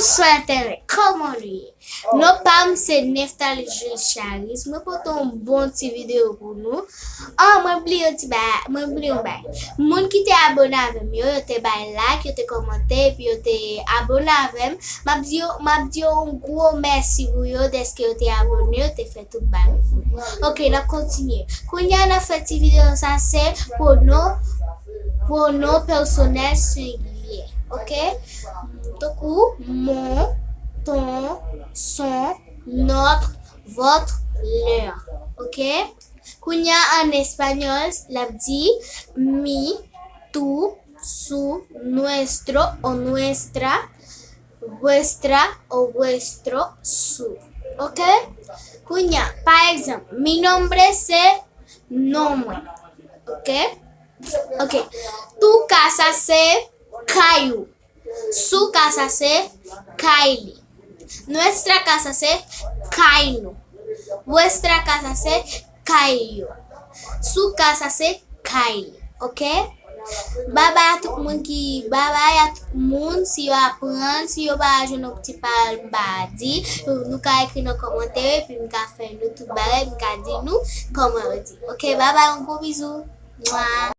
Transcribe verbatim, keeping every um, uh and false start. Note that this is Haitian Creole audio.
Bonswa entènèt, kòman nou ye? Non pa m se Nephtalie Jules Charis. Mwen pote yon bon ti videyo pou nou. Ah, mwen bliye yon ti bagay, mwen bliye yon bagay. Moun ki te abone avè m yo, yo te bay like, yo te kòmante, epi yo te abone avè m. M ap di yo, m ap di yo yon gwo mèsi pou yo, dèske yo te abone, yo te fè tout bagay pou mwen. Ok, n ap kontinye. Kounye a, n ap fè ti videyo sa, se pwonon, pwonon pèsonèl sengilye. Ok? Tankou mon, ton, son, notre, votre, leur. Ok? Kounye a, an espanyòl, l ap di mi, tu, su, nuestro o nuestra, vuestra o vuestro, su. Ok? Kounye a, pa egzanp, mi nombre se non mwen. Ok? Ok. Tu casa se kay ou. Su casa se kay li. Nuestra casa se kay nou. Vuestra casa se kay yo. Su casa se kay li. Ok? Babay a tout moun ki, babay a tout moun, si yo aprann, si yo pa jwenn yon ti pawòl m pa di, nou ka ekri nan kòmantè, epi m ka fè nou tout bagay, m ka di nou kòman yo di. Ok, babay, yon gwo bizou. Mwa.